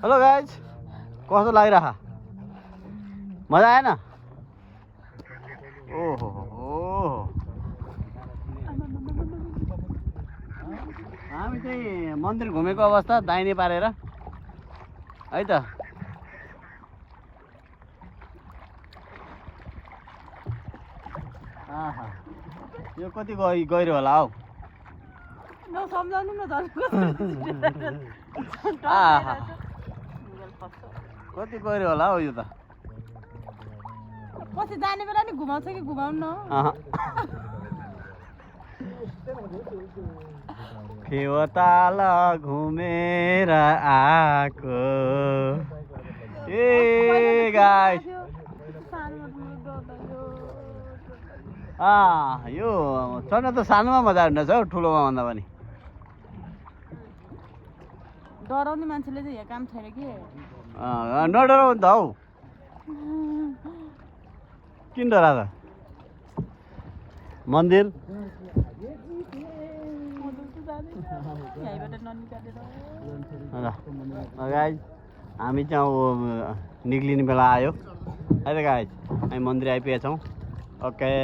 Hello guys, कस्तो लागिरह? मजा आएन? ओहो हामी चाहिँ मन्दिर घुमेको अवस्था दाहिने पारेर है त। आहा, यो कति गहिरो होला हौ? सम्झाउनु न झन् आहा, कति गहिरो होला हौ यो त। पछि जाने बेला नि घुमाउँछ कि घुमाउनु न। फेवताल घुमेर आएको ए गाइस। यो चढ्न त सानोमा मजा हुँदैछ हौ, ठुलोमा भन्दा पनि। डराउने मान्छेले चाहिँ यहाँ काम छैन कि। नडराउ नि त हौ, किन डरा त? मन्दिर गाइज हामी चाहिँ अब निक्लिने बेला आयो है त गाइज। हामी मन्दिर आइपुगेका छौँ। ओके।